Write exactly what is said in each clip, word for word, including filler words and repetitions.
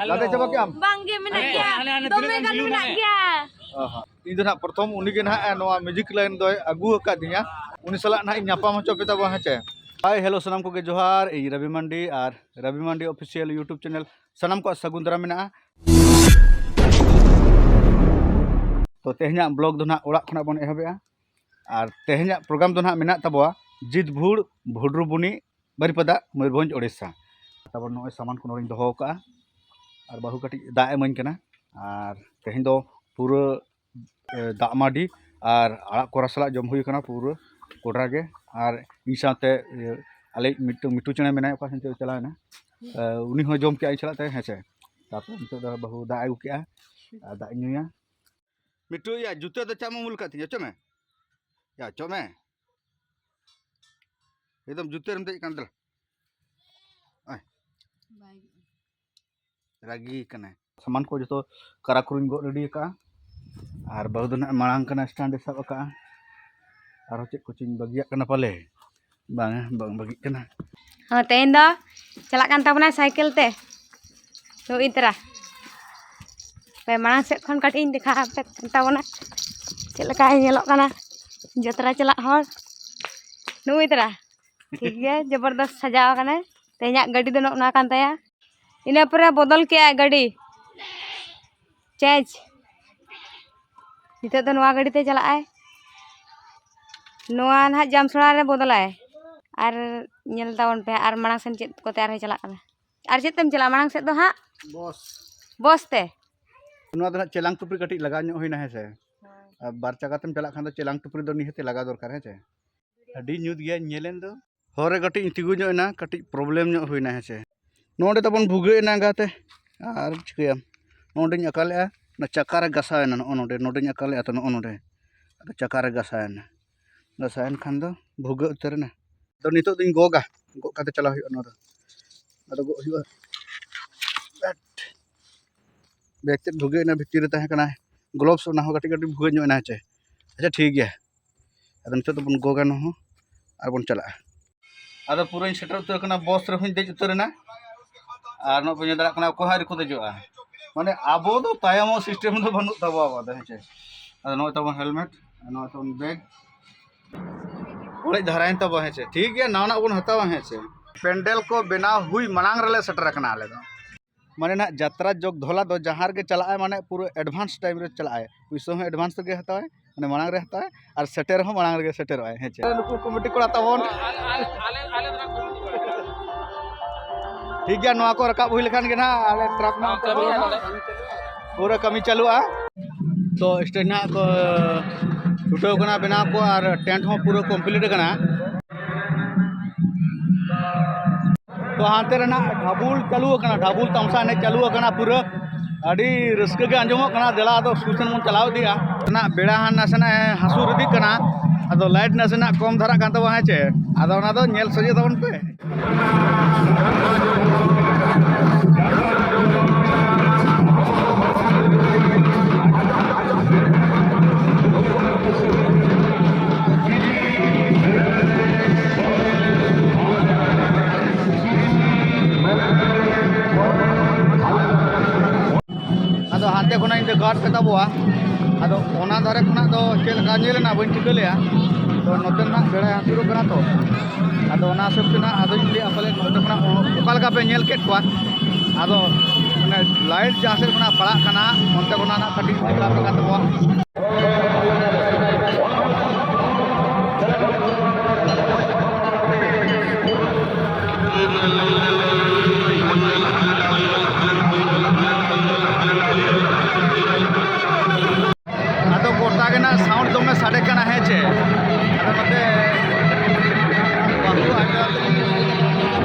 ᱞᱟᱫᱮ ᱪᱟᱵᱟ ᱠᱮᱜ ᱟᱢ? ᱵᱟᱝᱜᱮ, ᱢᱮᱱᱟᱜ ᱜᱮᱭᱟ᱾ ᱫᱚᱢᱮ ᱜᱟᱱ ᱢᱮᱱᱟᱜ ᱜᱮᱭᱟ᱾ ᱚ ᱦᱚᱸ᱾ ᱤᱧ ᱫᱚ ᱱᱟᱦᱟᱜ ᱯᱨᱚᱛᱷᱚᱢ ᱩᱱᱤ ᱜᱮ ᱱᱟᱦᱟᱜ ᱱᱚᱣᱟ ᱢᱤᱣᱡᱤᱠ ᱞᱟᱭᱤᱱ ᱫᱚᱭ ᱟᱹᱜᱩ ᱟᱠᱟᱫᱤᱧᱟ᱾ ᱩᱱᱤ ᱥᱟᱞᱟᱜ ᱱᱟᱦᱟᱜ ᱤᱧ ᱧᱟᱯᱟᱢ ᱦᱚᱪᱚ ᱯᱮ ᱛᱟᱵᱚᱱᱟ, ᱦᱮᱸ ᱪᱮ? ᱦᱟᱭ, ᱦᱮᱞᱳ, ᱥᱟᱱᱟᱢ ᱠᱚᱜᱮ ᱡᱚᱦᱟᱨ᱾ ᱤᱧ ᱨᱚᱵᱤ ᱢᱟᱱᱰᱤ ᱟᱨ ᱨᱚᱵᱤ ᱢᱟᱱᱰᱤ ᱚᱯᱷᱤᱥᱤᱭᱟᱞ YouTube ᱪᱮᱱᱮᱞ ᱥᱟᱱᱟᱢ ᱠᱚᱣᱟᱜ ᱥᱟᱹᱜᱩᱱ ᱫᱟᱨᱟᱢ ᱢᱮᱱᱟᱜᱼᱟ᱾ ᱛᱚ, ᱛᱮᱦᱮᱧᱟᱜ ᱵᱞᱚᱜ ᱫᱚ ᱱᱟᱦᱟᱜ ᱚᱲᱟᱜ ᱠᱷᱚᱱᱟᱜ ᱵᱚᱱ ᱮᱦᱚᱵᱮᱜᱼᱟ᱾ ᱟᱨ ᱛᱮᱦᱮᱧᱟᱜ ᱯᱨᱳᱜᱨᱟᱢ ᱫᱚ ᱱᱟᱦᱟᱜ ᱢᱮᱱᱟᱜ ᱛᱟᱵᱚᱣᱟ ᱡᱤᱛᱵᱷᱩᱲ, ᱵᱷᱩᱰᱨᱩᱵᱩᱱᱤ, ᱵᱟᱨᱤᱯᱟᱫᱟ, ᱢᱚᱭᱩᱨᱵᱷᱚᱸᱡᱽ, ᱳᱰᱤᱥᱟ᱾ ᱛᱟᱨᱯᱚᱨ ᱱᱚᱜᱼᱚᱭ ᱥᱟᱢᱟᱱ ᱠᱚ ᱱᱚᱰᱮᱧ ᱫᱚᱦᱚ ᱟᱠᱟᱫᱼᱟ᱾ ᱟᱨ ᱵᱟᱹᱦᱩ ᱠᱟᱹᱴᱤᱡ ᱫᱟᱜ ᱮ ᱤᱢᱟᱹᱧ ᱠᱟᱱᱟ᱾ ᱟᱨ ᱛᱮᱦᱮᱧ ᱫᱚ ᱯᱩᱨᱟᱹ, ᱮ, ᱫᱟᱜ ᱢᱟᱹᱰᱤ ᱟᱨ ᱟᱲᱟᱜ ᱠᱚᱨᱟ ᱥᱟᱞᱟᱜ ᱡᱚᱢ ᱦᱩᱭ ᱠᱟᱱᱟ ᱯᱩᱨᱟᱹ ᱠᱚᱰᱨᱟ ᱜᱮ᱾ ᱟᱨ ᱤᱧ ᱥᱟᱶᱛᱮ, ᱤᱭᱟᱹ, ᱟᱞᱮ ᱢᱤᱫᱴᱟᱝ ᱢᱤᱴᱩ ᱪᱮᱬᱮ ᱢᱮᱱᱟᱭᱟ, ᱚᱠᱟ ᱥᱮᱱ ᱪᱚᱭ ᱪᱟᱞᱟᱣᱮᱱᱟ᱾ ᱮ, ᱩᱱᱤ ᱦᱚᱸ ᱡᱚᱢ ᱠᱮᱜᱼᱟ ᱤᱧ ᱥᱟᱞᱟᱜ ᱛᱮ, ᱦᱮᱸ ᱥᱮ᱾ ᱛᱟᱨᱯᱚᱨ ᱱᱤᱛᱚᱜ ᱫᱚ ᱵᱟᱹᱦᱩ ᱫᱟᱜ ᱮ ᱟᱹᱜᱩ ᱠᱮᱜᱼᱟ ᱟᱨ ᱫᱟᱜ ᱤᱧ ᱧᱩᱭᱟ᱾ ᱢᱤᱴᱩ, ᱭᱟ, ᱡᱩᱛᱟᱹ ᱫᱚ ᱪᱟᱜ ᱮᱢ ᱩᱢᱩᱞ ᱟᱠᱟᱫ ᱛᱤᱧᱟ? ᱚᱪᱚᱜ ᱢᱮ᱾ ᱭᱟ, ᱚᱪᱚᱜ ᱢᱮ᱾ ᱮᱠᱫᱚᱢ ᱡᱩᱛᱟᱹ ᱨᱮᱢ ᱫᱮᱡ ᱟᱠᱟᱱ᱾ ᱫᱮᱞᱟ᱾ ᱟᱭ᱾ ᱨᱟᱹᱜᱤ ᱠᱟᱱᱟᱭ᱾ ᱥᱟᱢᱟᱱ ᱠᱚ ᱡᱚᱛᱚ ᱠᱟᱨᱟ ᱠᱚᱨᱮᱧ ᱜᱚᱫ ᱨᱮᱰᱤ ᱟᱠᱟᱫᱼᱟ᱾ ᱟᱨ ᱵᱟᱹᱦᱩ ᱫᱚ ᱱᱟᱦᱟᱜ ᱢᱟᱲᱟᱝ ᱠᱟᱱᱟ, ᱥᱴᱮᱱᱰ ᱮ ᱥᱟᱵ ᱟᱠᱟᱫᱼᱟ᱾ ᱟᱨᱦᱚᱸ ᱪᱮᱫ ᱠᱚᱪᱚᱧ ᱵᱟᱹᱜᱤᱭᱟᱜ ᱠᱟᱱᱟ ᱯᱟᱞᱮ᱾ ᱵᱟᱝ, ᱵᱟᱝ ᱵᱟᱹᱜᱤᱜ ᱠᱟᱱᱟ᱾ ᱦᱚᱸ, ᱛᱮᱦᱮᱧ ᱫᱚ ᱪᱟᱞᱟᱜ ᱠᱟᱱ ᱛᱟᱵᱚᱱᱟ ᱥᱟᱭᱠᱮᱞ ᱛᱮ᱾ ᱱᱩᱜᱼᱩᱭ ᱛᱟᱨᱟ᱾ ᱯᱮ ᱢᱟᱲᱟᱝ ᱥᱮᱫ ᱠᱷᱚᱱ ᱠᱟᱹᱴᱤᱡ ᱤᱧ ᱫᱮᱠᱷᱟᱣ ᱟᱯᱮ ᱠᱟᱱ ᱛᱟᱵᱚᱱᱟ᱾ ᱪᱮᱫ ᱞᱮᱠᱟᱭ ᱧᱮᱞᱚᱜ ᱠᱟᱱᱟ ᱡᱟᱛᱨᱟ ᱪᱟᱞᱟᱜ ᱦᱚᱲ᱾ ᱱᱩᱜᱼᱩᱭ ᱛᱟᱨᱟ᱾ ᱴᱷᱤᱠ ᱜᱮ, ᱡᱚᱵᱚᱨᱫᱚᱥ ᱥᱟᱡᱟᱣ ᱟᱠᱟᱱᱟᱭ᱾ ᱛᱮᱦᱮᱧᱟᱜ ᱜᱟᱹᱰᱤ ᱫᱚ ᱱᱚᱜᱼᱚ ᱱᱚᱣᱟ ᱠᱟᱱ ᱛᱟᱭᱟ᱾ ᱤᱱᱟᱹ ᱯᱚᱨᱮ ᱵᱚᱫᱚᱞ ᱠᱮᱜᱼᱟᱭ ᱜᱟᱹᱰᱤ᱾ ᱪᱮᱧᱡᱽ᱾ ᱱᱤᱛᱚᱜ ᱫᱚ ᱱᱚᱣᱟ ᱜᱟᱹᱰᱤ ᱛᱮ ᱪᱟᱞᱟᱜᱼᱟᱭ᱾ ᱱᱚᱣᱟ ᱱᱟᱦᱟᱜ ᱡᱟᱢᱥᱚᱲᱟ ᱨᱮ ᱵᱚᱫᱚᱞᱟᱭ᱾ ᱟᱨ ᱧᱮᱞ ᱛᱟᱵᱚᱱ ᱯᱮ, ᱟᱨ ᱢᱟᱲᱟᱝ ᱥᱮᱱ ᱪᱮᱫ ᱠᱚᱛᱮ ᱟᱨᱦᱚᱸᱭ ᱪᱟᱞᱟᱜ ᱠᱟᱱᱟ᱾ ᱟᱨ ᱪᱮᱫ ᱛᱮᱢ ᱪᱟᱞᱟᱜᱼᱟ ᱢᱟᱲᱟᱝ ᱥᱮᱫ ᱫᱚ ᱦᱟᱸᱜ? ᱵᱚᱥ᱾ ᱵᱚᱥ ᱛᱮ? ᱱᱚᱣᱟ ᱫᱚ ᱱᱟᱦᱟᱜ ᱪᱮᱞᱟᱝ ᱴᱩᱯᱨᱤ ᱠᱟᱹᱴᱤᱡ ᱞᱟᱜᱟᱣ ᱧᱚᱜ ᱦᱩᱭᱱᱟ, ᱦᱮᱸ ᱥᱮ? ᱟᱨ ᱵᱟᱨ ᱪᱟᱠᱟ ᱛᱮᱢ ᱪᱟᱞᱟᱜ ᱠᱷᱟᱱ ᱫᱚ ᱪᱮᱞᱟᱝ ᱴᱩᱯᱨᱤ ᱫᱚ ᱱᱤᱦᱟᱹᱛ ᱞᱟᱜᱟᱣ ᱫᱚᱨᱠᱟᱨ, ᱦᱮᱸ ᱥᱮ? ᱟᱹᱰᱤ ᱧᱩᱛ ᱜᱮᱭᱟ ᱧᱮᱞᱮᱱ ᱫᱚ᱾ ᱦᱚᱨ ᱨᱮ ᱠᱟᱹᱴᱤᱡ ᱤᱧ ᱛᱤᱸᱜᱩ ᱧᱚᱜ ᱮᱱᱟ, ᱠᱟᱹᱴᱤᱡ ᱯᱨᱚᱵᱞᱮᱢ ᱧᱚᱜ ᱦᱩᱭᱱᱟ, ᱦᱮᱸ ᱥᱮ? ᱱᱚᱰᱮ ᱛᱟᱵᱚᱱ ᱵᱷᱩᱜᱟᱹᱜ ᱮᱱᱟ ᱮᱸᱜᱟᱛᱮ᱾ ᱟᱨ ᱪᱤᱠᱟᱹᱭᱟᱢ? ᱱᱚᱰᱮᱧ ᱟᱠᱟᱞᱮᱜᱼᱟ, ᱚᱱᱟ ᱪᱟᱠᱟ ᱨᱮ ᱜᱟᱥᱟᱣ ᱮᱱᱟ, ᱱᱚᱜᱼᱚ ᱱᱚᱰᱮ, ᱱᱚᱰᱮᱧ ᱟᱠᱟᱞᱮᱜᱼᱟ ᱛᱚ, ᱱᱚᱜᱼᱚ ᱱᱚᱰᱮ᱾ ᱟᱫᱚ ᱪᱟᱠᱟ ᱨᱮ ᱜᱟᱥᱟᱣ ᱮᱱᱟ᱾ ᱜᱟᱥᱟᱣ ᱮᱱ ᱠᱷᱟᱱ ᱫᱚ ᱵᱷᱩᱜᱟᱹᱜ ᱩᱛᱟᱹᱨ ᱮᱱᱟ᱾ ᱟᱫᱚ ᱱᱤᱛᱚᱜ ᱫᱚᱧ ᱜᱚᱜᱟ, ᱜᱚᱜ ᱠᱟᱛᱮ ᱪᱟᱞᱟᱣ ᱦᱩᱭᱩᱜᱼᱟ ᱱᱚᱣᱟ ᱫᱚ᱾ ᱟᱫᱚ ᱜᱚᱜ ᱦᱩᱭᱩᱜᱼᱟ᱾ ᱵᱮᱜᱽ ᱛᱮᱫ ᱵᱷᱩᱜᱟᱹᱜ ᱮᱱᱟ, ᱵᱷᱤᱛᱤᱨ ᱨᱮ ᱛᱟᱦᱮᱸ ᱠᱟᱱᱟ᱾ ᱜᱞᱳᱵᱥ, ᱚᱱᱟ ᱦᱚᱸ ᱠᱟᱹᱴᱤᱡ ᱠᱟᱹᱴᱤᱡ ᱵᱷᱩᱜᱟᱹᱜ ᱧᱚᱜ ᱮᱱᱟ, ᱦᱮᱸ ᱪᱮ? ᱟᱪᱪᱷᱟ, ᱴᱷᱤᱠ ᱜᱮᱭᱟ᱾ ᱟᱫᱚ ᱱᱤᱛᱚᱜ ᱫᱚᱵᱚᱱ ᱜᱚᱜᱟ ᱱᱚᱣᱟ ᱦᱚᱸ ᱟᱨ ᱵᱚᱱ ᱪᱟᱞᱟᱜᱼᱟ᱾ ᱟᱫᱚ ᱯᱩᱨᱟᱹᱧ ᱥᱮᱴᱮᱨ ᱩᱛᱟᱹᱨ ᱟᱠᱟᱱᱟ, ᱵᱚᱥ ᱨᱮᱦᱚᱸᱧ ᱫᱮᱡ ᱩᱛᱟᱹᱨ ᱮᱱᱟ᱾ ᱟᱨ ᱱᱚᱜᱼᱚᱭ ᱯᱮ ᱧᱮᱞ ᱫᱟᱲᱮᱭᱟᱜ ᱠᱟᱱᱟ, ᱚᱠᱚᱭ ᱦᱚᱸ ᱟᱹᱣᱨᱤ ᱠᱚ ᱫᱮᱡᱚᱜᱼᱟ᱾ ᱢᱟᱱᱮ ᱟᱵᱚ ᱫᱚ ᱛᱟᱭᱚᱢᱚᱜ system ᱫᱚ ᱵᱟᱹᱱᱩᱜ ᱛᱟᱵᱚᱣᱟ ᱟᱵᱚ ᱫᱚ, ᱦᱮᱸ ᱪᱮ? ᱟᱫᱚ ᱱᱚᱜᱼᱚᱭ ᱛᱟᱵᱚᱱ helmet, ᱱᱚᱜᱼᱚᱭ ᱛᱟᱵᱚᱱ bag, ᱚᱲᱮᱡ ᱫᱷᱟᱨᱟᱭᱮᱱ ᱛᱟᱵᱚᱱᱟ, ᱦᱮᱸ ᱪᱮ? ᱴᱷᱤᱠ ᱜᱮᱭᱟ, ᱱᱟᱣᱟᱱᱟᱜ ᱵᱚᱱ ᱦᱟᱛᱟᱣᱟ, ᱦᱮᱸ ᱪᱮ? ᱯᱮᱱᱰᱮᱞ ᱠᱚ ᱵᱮᱱᱟᱣ ᱦᱩᱭ ᱢᱟᱲᱟᱝ ᱨᱮᱞᱮ ᱥᱮᱴᱮᱨ ᱟᱠᱟᱱᱟ ᱟᱞᱮ ᱫᱚ᱾ ᱢᱟᱱᱮ ᱱᱟᱦᱟᱜ ᱡᱟᱛᱨᱟ ᱡᱚᱜᱽ ᱫᱷᱚᱞᱟ ᱫᱚ ᱡᱟᱦᱟᱸ ᱨᱮᱜᱮ ᱪᱟᱞᱟᱜᱼᱟᱭ, ᱢᱟᱱᱮ ᱯᱩᱨᱟᱹ advance time ᱨᱮ ᱪᱟᱞᱟᱜᱼᱟᱭ, ᱯᱩᱭᱥᱟᱹ ᱦᱚᱸ advance ᱨᱮᱜᱮ ᱦᱟᱛᱟᱣᱟᱭ, ᱢᱟᱱᱮ ᱢᱟᱲᱟᱝ ᱨᱮ ᱦᱟᱛᱟᱣᱟᱭ ᱟᱨ ᱥᱮᱴᱮᱨ ᱦᱚᱸ ᱢᱟᱲᱟᱝ ᱨᱮᱜᱮ ᱥᱮᱴᱮᱨᱚᱜᱼᱟᱭ, ᱦᱮᱸ ᱪᱮ? ᱱᱩᱠᱩ ᱠᱚᱢᱤᱴᱤ ᱠᱚᱲᱟ ᱛᱟᱵᱚᱱ᱾ ᱴᱷᱤᱠ ᱜᱮᱭᱟ, ᱱᱚᱣᱟ ᱠᱚ ᱨᱟᱠᱟᱵ ᱦᱩᱭ ᱞᱮᱠᱷᱟᱱ ᱜᱮ ᱱᱟᱦᱟᱜ ᱟᱞᱮ ᱴᱨᱟᱠ ᱱᱟᱦᱟᱜ ᱯᱩᱨᱟᱹ ᱠᱟᱹᱢᱤ ᱪᱟᱹᱞᱩᱜᱼᱟ᱾ ᱛᱚ stage ᱱᱟᱦᱟᱜ ᱠᱚ ᱪᱷᱩᱴᱟᱹᱣ ᱠᱟᱱᱟ ᱵᱮᱱᱟᱣ ᱠᱚ ᱟᱨ tent ᱦᱚᱸ ᱯᱩᱨᱟᱹ complete ᱟᱠᱟᱱᱟ᱾ ᱛᱚ ᱦᱟᱱᱛᱮ ᱨᱮᱱᱟᱜ ᱰᱷᱟᱵᱩᱞ ᱪᱟᱹᱞᱩ ᱟᱠᱟᱱᱟ, ᱰᱷᱟᱵᱩᱞ ᱛᱟᱢᱥᱟ ᱮᱱᱮᱡ ᱪᱟᱹᱞᱩ ᱟᱠᱟᱱᱟ ᱯᱩᱨᱟᱹ᱾ ᱟᱹᱰᱤ ᱨᱟᱹᱥᱠᱟᱹ ᱜᱮ ᱟᱸᱡᱚᱢᱚᱜ ᱠᱟᱱᱟ᱾ ᱫᱮᱞᱟ ᱟᱫᱚ ᱥᱩᱨ ᱥᱮᱱ ᱵᱚᱱ ᱪᱟᱞᱟᱣ ᱤᱫᱤᱜᱼᱟ᱾ ᱱᱟᱥᱮᱱᱟᱜ ᱵᱮᱲᱟ ᱦᱟᱱ ᱱᱟᱥᱮᱱᱟᱜ ᱮ ᱦᱟᱹᱥᱩᱨ ᱤᱫᱤᱜ ᱠᱟᱱᱟ, ᱟᱫᱚ light ᱱᱟᱥᱮᱱᱟᱜ ᱠᱚᱢ ᱫᱷᱟᱨᱟᱜ ᱠᱟᱱ ᱛᱟᱵᱚᱱᱟ, ᱦᱮᱸ ᱪᱮ? ᱟᱫᱚ ᱚᱱᱟ ᱫᱚ ᱧᱮᱞ ᱥᱚᱡᱷᱮ ᱛᱟᱵᱚᱱ ᱯᱮ᱾ ᱟᱫᱚ ᱦᱟᱱᱛᱮ ᱠᱷᱚᱱᱟᱜ ᱤᱧ ᱫᱚ guard ᱠᱟᱛᱟ ᱵᱚᱣᱟ᱾ ᱟᱫᱚ ᱚᱱᱟ ᱫᱷᱟᱨᱮ ᱠᱷᱚᱱᱟᱜ ᱫᱚ ᱪᱮᱫ ᱞᱮᱠᱟ ᱧᱮᱞ ᱮᱱᱟ ᱵᱟᱹᱧ ᱴᱷᱤᱠᱟᱹ ᱞᱮᱜᱼᱟ᱾ ᱛᱚ ᱱᱚᱛᱮ ᱱᱟᱜ ᱵᱮᱲᱟᱭ ᱦᱟᱹᱥᱩᱨᱚᱜ ᱠᱟᱱᱟ ᱛᱚ, ᱟᱫᱚ ᱚᱱᱟ ᱦᱤᱥᱟᱹᱵ ᱛᱮ ᱱᱟᱜ ᱟᱫᱚᱧ ᱞᱟᱹᱭᱟ ᱯᱟᱞᱮ ᱱᱚᱛᱮ ᱠᱷᱚᱱᱟᱜ ᱚᱠᱟ ᱞᱮᱠᱟ ᱯᱮ ᱧᱮᱞ ᱠᱮᱫ ᱠᱚᱣᱟ᱾ ᱟᱫᱚ ᱚᱱᱮ light ᱡᱟᱦᱟᱸ ᱥᱮᱫ ᱠᱷᱚᱱᱟᱜ ᱯᱟᱲᱟᱜ ᱠᱟᱱᱟ, ᱚᱱᱛᱮ ᱠᱷᱚᱱᱟᱜ ᱱᱟᱜ ᱠᱟᱹᱴᱤᱡ ᱵᱷᱮᱜᱟᱨ ᱠᱟᱱ ᱛᱟᱵᱚᱣᱟ᱾ ᱟᱫᱚ ᱜᱚᱴᱟ ᱜᱮ ᱱᱟᱜ sound ᱫᱚᱢᱮ ᱥᱟᱰᱮ ᱠᱟᱱᱟ, ᱦᱮᱸ ᱪᱮ? ᱟᱫᱚ ᱱᱚᱛᱮ ᱵᱟᱠᱚ ᱟᱸᱡᱚᱢ᱾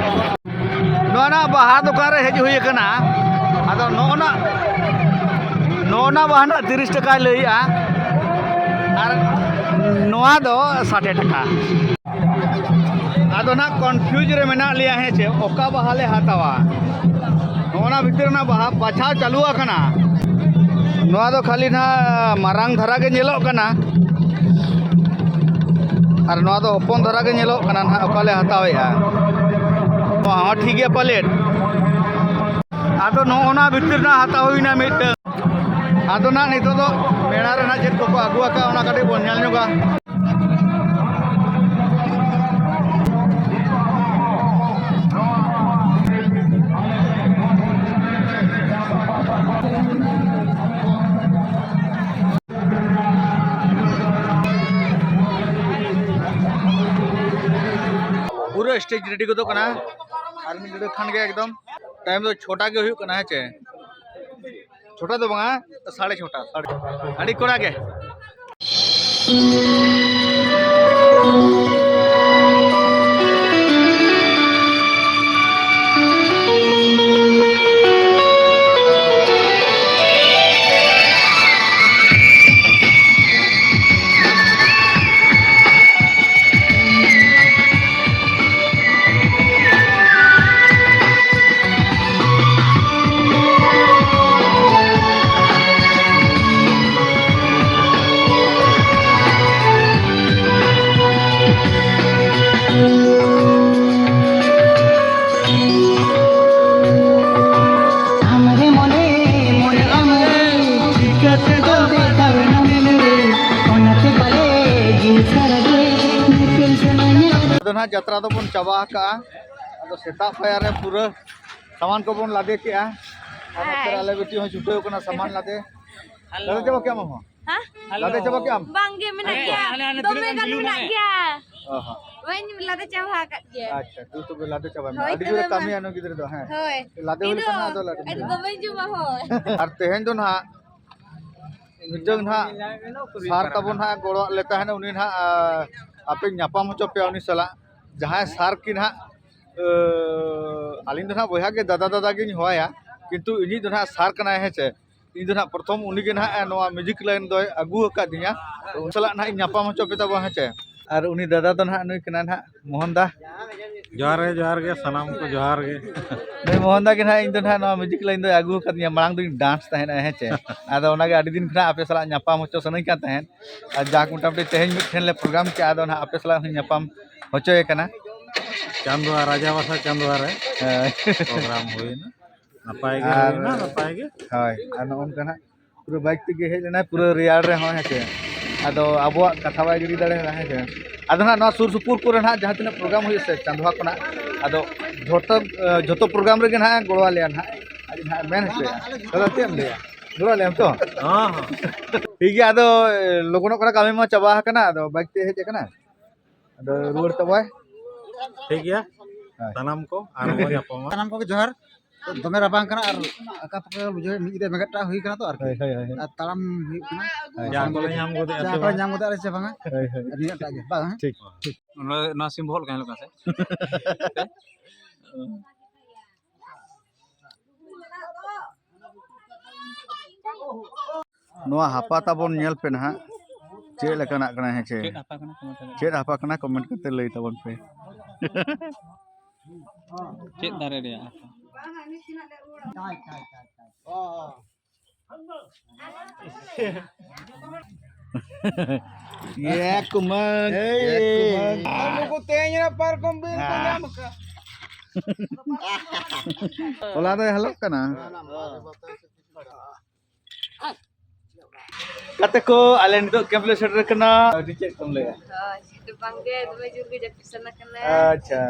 ᱱᱚᱣᱟ ᱱᱟᱜ ᱵᱟᱦᱟ ᱫᱚᱠᱟᱱ ᱨᱮ ᱦᱮᱡ ᱦᱩᱭ ᱟᱠᱟᱱᱟ᱾ ᱟᱫᱚ ᱱᱚᱜᱼᱚ ᱱᱟ, ᱱᱚᱜᱼᱚ ᱱᱟ ᱵᱟᱦᱟ ᱱᱟᱜ ᱛᱤᱨᱤᱥ ᱴᱟᱠᱟᱭ ᱞᱟᱹᱭᱮᱜᱼᱟ, ᱟᱨ ᱱᱚᱣᱟ ᱫᱚ ᱥᱟᱴᱮ ᱴᱟᱠᱟ᱾ ᱟᱫᱚ ᱱᱟᱜ confuse ᱨᱮ ᱢᱮᱱᱟᱜ ᱞᱮᱭᱟ, ᱦᱮᱸ ᱪᱮ, ᱚᱠᱟ ᱵᱟᱦᱟ ᱞᱮ ᱦᱟᱛᱟᱣᱟ᱾ ᱱᱚᱜᱼᱚ ᱱᱟ ᱵᱷᱤᱛᱤᱨ ᱨᱮᱱᱟᱜ ᱵᱟᱦᱟ ᱵᱟᱪᱷᱟᱣ ᱪᱟᱹᱞᱩ ᱟᱠᱟᱱᱟ᱾ ᱱᱚᱣᱟ ᱫᱚ ᱠᱷᱟᱹᱞᱤ ᱱᱟᱜ ᱢᱟᱨᱟᱝ ᱫᱷᱟᱨᱟ ᱜᱮ ᱧᱮᱞᱚᱜ ᱠᱟᱱᱟ, ᱟᱨ ᱱᱚᱣᱟ ᱫᱚ ᱦᱚᱯᱚᱱ ᱫᱷᱟᱨᱟ ᱜᱮ ᱧᱮᱞᱚᱜ ᱠᱟᱱᱟ ᱱᱟᱜ, ᱚᱠᱟ ᱞᱮ ᱦᱟᱛᱟᱣᱮᱜᱼᱟ᱾ ᱱᱚᱣᱟ ᱦᱚᱸ ᱴᱷᱤᱠ ᱜᱮᱭᱟ ᱯᱟᱞᱮᱫ᱾ ᱟᱫᱚ ᱱᱚᱜᱼᱚ ᱱᱟ ᱵᱷᱤᱛᱤᱨ ᱨᱮᱱᱟᱜ ᱦᱟᱛᱟᱣ ᱦᱩᱭᱱᱟ ᱢᱤᱫᱴᱟᱝ᱾ ᱟᱫᱚ ᱱᱟᱜ ᱱᱤᱛᱚᱜ ᱫᱚ ᱢᱮᱞᱟ ᱨᱮᱱᱟᱜ ᱪᱮᱫ ᱠᱚᱠᱚ ᱟᱹᱜᱩ ᱟᱠᱟᱫ, ᱚᱱᱟ ᱠᱟᱹᱴᱤᱡ ᱵᱚᱱ ᱧᱮᱞ ᱧᱚᱜᱟ᱾ ᱯᱩᱨᱟᱹ ᱥᱴᱮᱡᱽ ᱨᱮᱰᱤ ᱜᱚᱫᱚᱜ ᱠᱟᱱᱟ᱾ ᱟᱨ ᱢᱤᱫ ᱜᱷᱟᱹᱲᱤᱡ ᱠᱷᱟᱱ ᱜᱮ ᱮᱠᱫᱚᱢ ᱴᱟᱭᱤᱢ ᱫᱚ ᱪᱷᱚᱴᱟ ᱜᱮ ᱦᱩᱭᱩᱜ ᱠᱟᱱᱟ, ᱦᱮᱸ ᱪᱮ? ᱪᱷᱚᱴᱟ ᱫᱚ ᱵᱟᱝᱟ, ᱥᱟᱲᱮ ᱪᱷᱚᱴᱟ, ᱥᱟᱲᱮ ᱪᱷᱚᱴᱟ᱾ ᱟᱹᱰᱤ ᱠᱚᱲᱟ ᱜᱮ᱾ ᱟᱢᱨᱮ ᱢᱚᱱᱮ ᱢᱚᱱᱮ ᱟᱢ ᱪᱤᱠᱟᱹᱛᱮ ᱫᱚ ᱵᱮᱠᱟᱨ ᱱᱟᱢᱮ ᱞᱟᱹᱭ, ᱚᱱᱟᱛᱮ ᱵᱟᱞᱮ ᱡᱤᱣᱤ ᱥᱟᱨᱟ ᱜᱮ ᱧᱮᱯᱮᱞ ᱥᱟᱱᱟᱧᱟ᱾ ᱟᱫᱚ ᱱᱟᱦᱟᱜ ᱡᱟᱛᱨᱟ ᱫᱚᱵᱚᱱ ᱪᱟᱵᱟ ᱟᱠᱟᱜᱼᱟ᱾ ᱟᱫᱚ ᱥᱮᱛᱟᱜ ᱯᱟᱭᱟᱨ ᱨᱮ ᱯᱩᱨᱟᱹ ᱥᱟᱢᱟᱱ ᱠᱚᱵᱚᱱ ᱞᱟᱫᱮ ᱠᱮᱜᱼᱟ᱾ ᱟᱨ ᱱᱚᱛᱮ ᱨᱮ ᱟᱞᱮ ᱵᱤᱴᱤ ᱦᱚᱸ ᱪᱷᱩᱴᱟᱹᱣ ᱠᱟᱱᱟ ᱥᱟᱢᱟᱱ ᱞᱟᱫᱮ᱾ ᱞᱟᱫᱮ ᱪᱟᱵᱟ ᱠᱮᱜᱼᱟᱢ ᱟᱢ ᱦᱚᱸ? ᱦᱮᱸ? ᱞᱟᱫᱮ ᱪᱟᱵᱟ ᱠᱮᱜᱼᱟᱢ? ᱵᱟᱝ ᱜᱮ, ᱢᱮᱱᱟᱜ ᱜᱮᱭᱟ᱾ ᱫᱚᱢᱮ ᱜᱟᱱ ᱢᱮᱱᱟᱜ ᱜᱮᱭᱟ᱾ ᱚ ᱦᱚᱸ᱾ ᱵᱟᱹᱧ ᱞᱟᱫᱮ ᱪᱟᱵᱟ ᱟᱠᱟᱫ ᱜᱮᱭᱟ᱾ ᱟᱪᱪᱷᱟ, ᱫᱩ ᱛᱚᱵᱮ ᱞᱟᱫᱮ ᱪᱟᱵᱟᱭ ᱢᱮ᱾ ᱦᱳᱭ, ᱟᱹᱰᱤ ᱛᱚᱵᱮ ᱡᱳᱨᱮ ᱢᱟ᱾ ᱠᱟᱹᱢᱤᱭᱟ ᱱᱩᱭ ᱜᱤᱫᱽᱨᱟᱹ ᱫᱚ, ᱦᱮᱸ᱾ ᱦᱳᱭ᱾ ᱞᱟᱫᱮ ᱦᱩᱭ ᱤᱧ ᱞᱮᱠᱷᱟᱱ ᱫᱚ ᱦᱟᱸᱜ ᱟᱫᱚ ᱞᱟᱫᱮ ᱟᱹᱰᱤ ᱦᱩᱭᱩᱜᱼᱟ᱾ ᱵᱟᱹᱧ ᱡᱚᱢᱟ, ᱦᱳᱭ᱾ ᱟᱨ ᱛᱮᱦᱮᱧ ᱫᱚ ᱱᱟᱦᱟᱜ ᱢᱤᱫᱴᱟᱝ ᱱᱟᱦᱟᱜ ᱥᱟᱨ ᱛᱟᱵᱚᱱ ᱱᱟᱦᱟᱜ ᱜᱚᱲᱚᱣᱟᱜ ᱞᱮ ᱛᱟᱦᱮᱱᱟ, ᱩᱱᱤ ᱱᱟᱦᱟᱜ, ᱟ, ᱟᱯᱮᱧ ᱧᱟᱯᱟᱢ ᱦᱚᱪᱚ ᱯᱮᱭᱟ ᱩᱱᱤ ᱥᱟᱞᱟᱜ᱾ ᱡᱟᱦᱟᱸᱭ ᱥᱟᱨ ᱠᱤᱱ ᱱᱟᱦᱟᱜ, ᱟ, ᱟᱹᱞᱤᱧ ᱫᱚ ᱱᱟᱦᱟᱜ ᱵᱚᱭᱦᱟ ᱜᱮ ᱫᱟᱫᱟ ᱫᱟᱫᱟ ᱜᱤᱧ ᱦᱚᱦᱚᱣᱟᱭᱟ, ᱠᱤᱱᱛᱩ ᱤᱧᱤᱡ ᱫᱚ ᱱᱟᱦᱟᱜ ᱥᱟᱨ ᱠᱟᱱᱟᱭ, ᱦᱮᱸ ᱪᱮ᱾ ᱤᱧ ᱫᱚ ᱱᱟᱦᱟᱜ ᱯᱨᱚᱛᱷᱚᱢ ᱩᱱᱤ ᱜᱮ ᱱᱟᱦᱟᱜ ᱱᱚᱣᱟ ᱢᱤᱣᱡᱤᱠ ᱞᱟᱭᱤᱱ ᱫᱚᱭ ᱟᱹᱜᱩ ᱟᱠᱟᱫᱤᱧᱟ᱾ ᱛᱚ, ᱩᱱᱤ ᱥᱟᱞᱟᱜ ᱱᱟᱦᱟᱜ ᱤᱧ ᱧᱟᱯᱟᱢ ᱦᱚᱪᱚ ᱯᱮ ᱛᱟᱵᱚᱱᱟ, ᱦᱮᱸ ᱪᱮ᱾ ᱟᱨ ᱩᱱᱤ ᱫᱟᱫᱟ ᱫᱚ ᱱᱟᱦᱟᱜ ᱱᱩᱭ ᱠᱟᱱᱟᱭ ᱱᱟᱦᱟᱜ ᱢᱳᱦᱚᱱ ᱫᱟ᱾ ᱡᱚᱦᱟᱨ ᱜᱮ, ᱡᱚᱦᱟᱨ ᱜᱮ, ᱥᱟᱱᱟᱢ ᱠᱚ ᱡᱚᱦᱟᱨ ᱜᱮ᱾ ᱱᱩᱭ ᱢᱳᱦᱚᱱ ᱫᱟ ᱜᱮ ᱱᱟᱦᱟᱜ ᱤᱧ ᱫᱚ ᱱᱟᱦᱟᱜ ᱱᱚᱣᱟ ᱢᱤᱣᱡᱤᱠ ᱞᱟᱭᱤᱱ ᱫᱚᱭ ᱟᱹᱜᱩ ᱟᱠᱟᱫᱤᱧᱟ, ᱢᱟᱲᱟᱝ ᱫᱚᱧ ᱰᱟᱱᱥ ᱛᱟᱦᱮᱱᱟ, ᱦᱮᱸ ᱪᱮ᱾ ᱟᱫᱚ ᱚᱱᱟᱜᱮ ᱟᱹᱰᱤ ᱫᱤᱱ ᱠᱷᱚᱱᱟᱜ ᱟᱯᱮ ᱥᱟᱞᱟᱜ ᱧᱟᱯᱟᱢ ᱦᱚᱪᱚ ᱥᱟᱱᱟᱧ ᱠᱟᱱ ᱛᱟᱦᱮᱸᱫ᱾ ᱟᱨ ᱡᱟᱠ, ᱢᱚᱴᱟᱢᱩᱴᱤ ᱛᱮᱦᱮᱧ ᱢᱤᱫ ᱴᱷᱮᱱ ᱞᱮ ᱯᱨᱳᱜᱨᱟᱢ ᱠᱮᱜᱼᱟ, ᱟᱫᱚ ᱱᱟᱦᱟᱜ ᱟᱯᱮ ᱥᱟᱞᱟᱜ ᱦᱚᱸᱧ ᱧᱟᱯᱟᱢ ᱦᱚᱪᱚᱭᱮ ᱠᱟᱱᱟ᱾ ᱪᱟᱸᱫᱳᱣᱟ ᱨᱟᱡᱟᱵᱟᱥᱟ ᱪᱟᱸᱫᱳᱣᱟ ᱨᱮ ᱦᱮᱸ᱾ ᱯᱨᱳᱜᱨᱟᱢ ᱦᱩᱭᱱᱟ᱾ ᱱᱟᱯᱟᱭ ᱜᱮ ᱟᱨ ᱦᱩᱭᱱᱟ, ᱱᱟᱯᱟᱭ ᱜᱮ᱾ ᱦᱳᱭ, ᱟᱨ ᱱᱚᱜᱼᱚ ᱱᱚᱝᱠᱟ ᱱᱟᱜ ᱯᱩᱨᱟᱹ ᱵᱟᱭᱤᱠ ᱛᱮᱜᱮ ᱦᱮᱡ ᱞᱮᱱᱟᱭ, ᱯᱩᱨᱟᱹ ᱨᱮᱭᱟᱲ ᱨᱮᱦᱚᱸ, ᱦᱮᱸ ᱥᱮ᱾ ᱟᱫᱚ ᱟᱵᱚᱣᱟᱜ ᱠᱟᱛᱷᱟ ᱵᱟᱭ ᱜᱤᱰᱤ ᱫᱟᱲᱮᱭᱟᱫᱟ, ᱦᱮᱸ ᱥᱮ᱾ ᱟᱫᱚ ᱱᱟᱦᱟᱜ ᱱᱚᱣᱟ ᱥᱩᱨ ᱥᱩᱯᱩᱨ ᱠᱚᱨᱮ ᱱᱟᱦᱟᱜ ᱡᱟᱦᱟᱸ ᱛᱤᱱᱟᱹᱜ ᱯᱨᱳᱜᱨᱟᱢ ᱦᱩᱭᱩᱜ ᱥᱮ ᱪᱟᱸᱫᱳᱦᱟ ᱠᱷᱚᱱᱟᱜ, ᱟᱫᱚ ᱡᱷᱚᱛᱚ, ᱮ, ᱡᱷᱚᱛᱚ ᱯᱨᱳᱜᱨᱟᱢ ᱨᱮᱜᱮ ᱱᱟᱦᱟᱜ ᱜᱚᱲᱚ ᱟᱞᱮᱭᱟ ᱱᱟᱦᱟᱜ᱾ ᱟᱹᱞᱤᱧ ᱱᱟᱦᱟᱜ ᱢᱮᱱ ᱦᱚᱪᱚᱭᱟ᱾ ᱫᱟᱫᱟ, ᱪᱮᱫ ᱮᱢ ᱞᱟᱹᱭᱟ? ᱜᱚᱲᱚ ᱟᱞᱮᱭᱟᱢ ᱛᱚ? ᱦᱚᱸ, ᱦᱚᱸ᱾ ᱴᱷᱤᱠ ᱜᱮᱭᱟ, ᱟᱫᱚ, ᱮ, ᱞᱚᱜᱚᱱᱚᱜ ᱠᱟᱱᱟ, ᱠᱟᱹᱢᱤ ᱢᱟ ᱪᱟᱵᱟ ᱟᱠᱟᱱᱟ, ᱟᱫᱚ ᱵᱟᱭᱤᱠ ᱛᱮ ᱦᱮᱡ ᱟᱠᱟᱱᱟ᱾ ᱟᱫᱚ ᱨᱩᱣᱟᱹᱲ ᱛᱟᱵᱚᱭ᱾ ᱴᱷᱤᱠ ᱜᱮᱭᱟ᱾ ᱦᱳᱭ᱾ ᱥᱟᱱᱟᱢ ᱠᱚ ᱟᱨᱦᱚᱸ ᱵᱚᱱ ᱧᱟᱯᱟᱢᱟ᱾ ᱥᱟᱱᱟᱢ ᱠᱚᱜᱮ ᱡᱚᱦᱟᱨ᱾ ᱫᱚᱢᱮ ᱨᱟᱵᱟᱝ ᱠᱟᱱᱟ ᱟᱨ ᱟᱠᱟ ᱯᱟᱠᱟ ᱵᱩᱡᱷᱟᱹᱣ, ᱢᱤᱫ ᱧᱤᱫᱟᱹ ᱵᱮᱸᱜᱮᱫ ᱴᱟᱜ ᱦᱩᱭ ᱠᱟᱱᱟ ᱛᱚ ᱟᱨᱠᱤ᱾ ᱦᱳᱭ, ᱦᱳᱭ, ᱦᱳᱭ, ᱦᱳᱭ᱾ ᱟᱨ ᱛᱟᱲᱟᱢ ᱦᱩᱭᱩᱜ ᱠᱟᱱᱟ᱾ ᱦᱳᱭ᱾ ᱡᱟ ᱠᱚᱞᱮ ᱧᱟᱢ ᱜᱚᱫᱮᱜᱼᱟ ᱡᱟ ᱥᱮ ᱠᱚᱞᱮ ᱵᱟᱝ? ᱧᱟᱢ ᱜᱚᱫᱮᱜᱼᱟ ᱥᱮ ᱵᱟᱝᱟ? ᱦᱳᱭ, ᱦᱳᱭ᱾ ᱟᱨ ᱱᱤᱱᱟᱹᱜ ᱴᱟᱜ ᱜᱮ, ᱵᱟᱝ, ᱦᱮᱸ? ᱴᱷᱤᱠ, ᱴᱷᱤᱠ᱾ ᱱᱚᱰᱮ ᱱᱚᱣᱟ ᱥᱤᱢ ᱵᱚᱦᱚᱜ ᱞᱮᱠᱟ ᱧᱮᱞᱚᱜ ᱠᱟᱱᱟ ᱥᱮ? ᱱᱚᱣᱟ ᱦᱟᱯᱟ ᱛᱟᱵᱚᱱ ᱧᱮᱞ ᱯᱮ ᱱᱟᱦᱟᱜ, ᱪᱮᱫ ᱞᱮᱠᱟᱱᱟᱜ ᱠᱟᱱᱟ, ᱦᱮᱸ ᱪᱮ? ᱪᱮᱫ ᱦᱟᱯᱟ ᱠᱟᱱᱟ? Comment ᱨᱮ ᱪᱮᱫ ᱦᱟᱯᱟ ᱠᱟᱱᱟ? Comment ᱠᱟᱛᱮ ᱞᱟᱹᱭ ᱛᱟᱵᱚᱱ ᱯᱮ᱾ ᱪᱮᱫ ᱫᱟᱨᱮ ᱨᱮᱭᱟᱜ ᱦᱟᱯᱟ? ᱮ ᱠᱩᱢᱟᱹᱝ, ᱮ ᱠᱩᱢᱟᱹᱝ᱾ ᱟᱨ ᱱᱩᱠᱩ ᱛᱮᱦᱮᱧ ᱨᱮ ᱯᱟᱨᱠᱚᱢ ᱵᱤᱧ ᱠᱚ ᱧᱟᱢ ᱟᱠᱟᱫ᱾ ᱦᱚᱞᱟ ᱫᱚᱭ ᱦᱟᱞᱚᱜ ᱠᱟᱱᱟ᱾ ᱜᱟᱛᱮ ᱠᱚ, ᱟᱞᱮ ᱱᱤᱛᱚᱜ camp ᱞᱮ ᱥᱮᱴᱮᱨ ᱠᱟᱱᱟ᱾ ᱟᱹᱰᱤ ᱪᱮᱫ ᱠᱚᱢ ᱞᱟᱹᱭᱟ? ᱦᱳᱭ, ᱵᱟᱝᱜᱮ, ᱫᱚᱢᱮ ᱡᱳᱨ ᱜᱮ ᱡᱟᱹᱯᱤᱫ ᱥᱟᱱᱟ ᱠᱟᱱᱟ᱾ ᱟᱪᱪᱷᱟ,